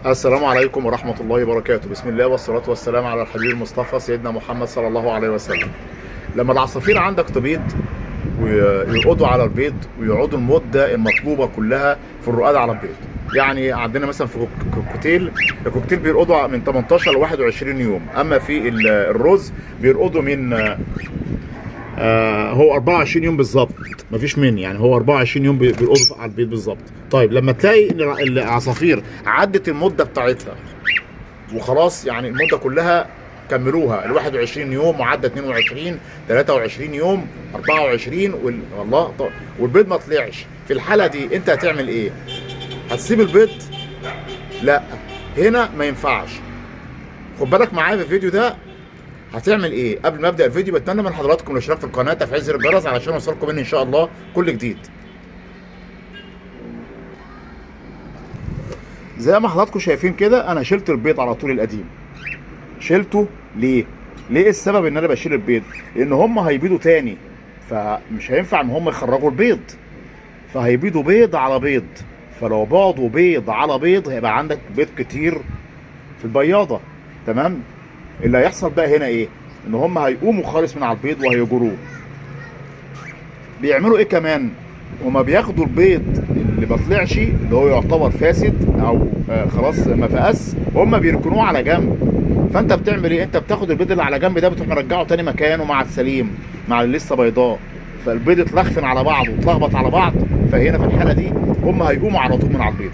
السلام عليكم ورحمة الله وبركاته. بسم الله والصلاة والسلام على الحبيب المصطفى سيدنا محمد صلى الله عليه وسلم. لما العصافير عندك تبيض ويرقدوا على البيض ويقعدوا المدة المطلوبة كلها في الرقاد على البيض، يعني عندنا مثلا في الكوكتيل، الكوكتيل بيرقدوا من 18 ل 21 يوم، اما في الرز بيرقدوا من هو 24 يوم بالظبط، مفيش من يعني هو 24 يوم بيرقدوا على البيض بالظبط. طيب لما تلاقي ان العصافير عدت المدة بتاعتها وخلاص، يعني المدة كلها كملوها ال 21 يوم وعدى 22 23 يوم 24 والله والبيض ما طلعش، في الحالة دي انت هتعمل ايه؟ هتسيب البيض؟ لا، هنا ما ينفعش. خد بالك معايا في الفيديو ده هتعمل ايه. قبل ما ابدا الفيديو بتمنى من حضراتكم الاشتراك في القناة، تفعيل زر الجرس علشان يوصلكم مني ان شاء الله كل جديد. زي ما حضراتكم شايفين كده انا شلت البيض على طول القديم. شلته ليه؟ ليه السبب ان انا بشيل البيض؟ لان هم هيبيضوا تاني، فمش هينفع ان هم يخرجوا البيض، فهيبيضوا بيض على بيض، فلو باضوا بيض على بيض هيبقى عندك بيض كتير في البياضه. تمام؟ اللي هيحصل بقى هنا ايه؟ ان هم هيقوموا خالص من على البيض وهيجروه. بيعملوا ايه كمان؟ هما بياخدوا البيض اللي ما طلعش، اللي هو يعتبر فاسد او خلاص ما فقس، وهم بيركنوه على جنب. فانت بتعمل ايه؟ انت بتاخد البيض اللي على جنب ده بتروح مرجعه تاني مكانه مع السليم، مع اللي لسه بيضاه، فالبيض اتلخفن على بعض واتلخبط على بعض. فهنا في الحالة دي هم هيقوموا على طول من على البيض.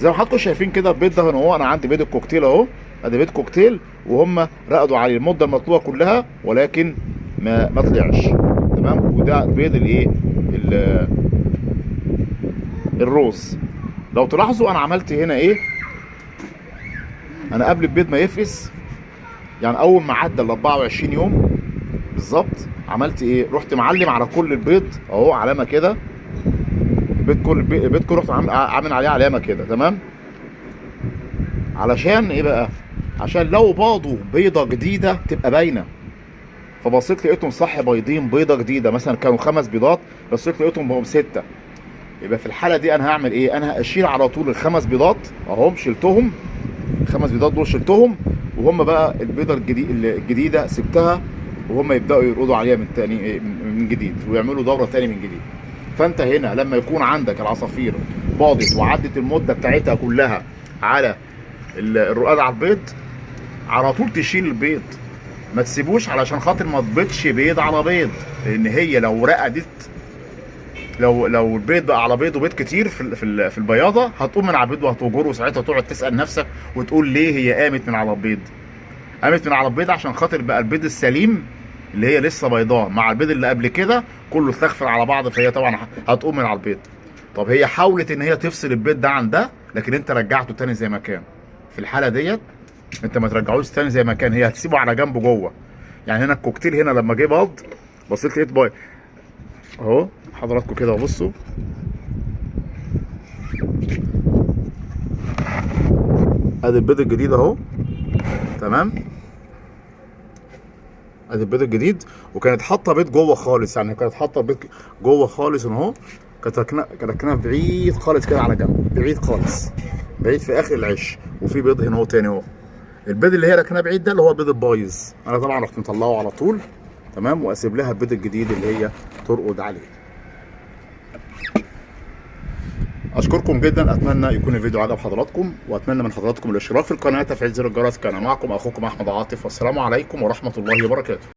زي ما حضراتكم شايفين كده البيض ده هنا اهو، انا عندي بيض الكوكتيل اهو، ادي بيض كوكتيل، وهم رقدوا عليه المدة المطلوبة كلها ولكن ما طلعش. تمام؟ وده البيض الايه؟ الروز. لو تلاحظوا انا عملت هنا ايه؟ انا قبل البيض ما يفقس، يعني اول ما عدى ال 24 يوم بالظبط، عملت ايه؟ رحت معلم على كل البيض اهو علامة كده، البيض كل البيض كله رحت عامل عليه علامة كده. تمام؟ علشان ايه بقى؟ عشان لو باضوا بيضة جديدة تبقى باينة. فبصيت لقيتهم صح بيضين بيضة جديدة، مثلا كانوا 5 بيضات، بصيت لقيتهم بقوا 6. يبقى في الحالة دي انا هعمل ايه؟ انا هشيل على طول ال5 بيضات اهم، شلتهم ال5 بيضات دول شلتهم، وهم بقى البيضة الجديدة سبتها، وهم يبداوا يرقدوا عليها من تاني من جديد ويعملوا دوره تاني من جديد. فانت هنا لما يكون عندك العصافير باضت وعدت المدة بتاعتها كلها على الرقاد على البيض، على طول تشيل البيض، ما تسيبوش علشان خاطر ما تبيضش بيض على بيض، لان هي لو رقدت، لو البيض بقى على بيض وبيض كتير في البياضه، هتقوم من على البيض وهتوجره، وساعتها تقعد تسال نفسك وتقول ليه هي قامت من على البيض. قامت من على البيض عشان خاطر بقى البيض السليم اللي هي لسه بيضاه مع البيض اللي قبل كده كله اتلخفن على بعض، فهي طبعا هتقوم من على البيض. طب هي حاولت ان هي تفصل البيض ده عن ده، لكن انت رجعته تاني زي ما كان. في الحالة ديت انت ما ترجعوش تاني زي ما كان، هي هتسيبه على جنبه جوه. يعني هنا الكوكتيل هنا لما جه باض، بصيت لقيت باي اهو حضراتكم كده، بصوا ادي البيض الجديد اهو. تمام؟ ادي البيض الجديد، وكانت حاطه بيض جوه خالص، يعني كانت حاطه بيض جوه خالص اهو، كانت راكنه بعيد خالص كده على جنب، بعيد خالص، بعيد في اخر العش. وفي بيض هنا اهو تاني اهو، البيض اللي هي راكنه بعيد ده اللي هو البيض البايظ، انا طبعا رحت مطلعه على طول. تمام؟ واسيب لها البيض الجديد اللي هي ترقد عليه. اشكركم جدا، اتمنى يكون الفيديو عجب حضراتكم، واتمنى من حضراتكم الاشتراك في القناة، تفعيل زر الجرس. كان معكم اخوكم احمد عاطف، والسلام عليكم ورحمة الله وبركاته.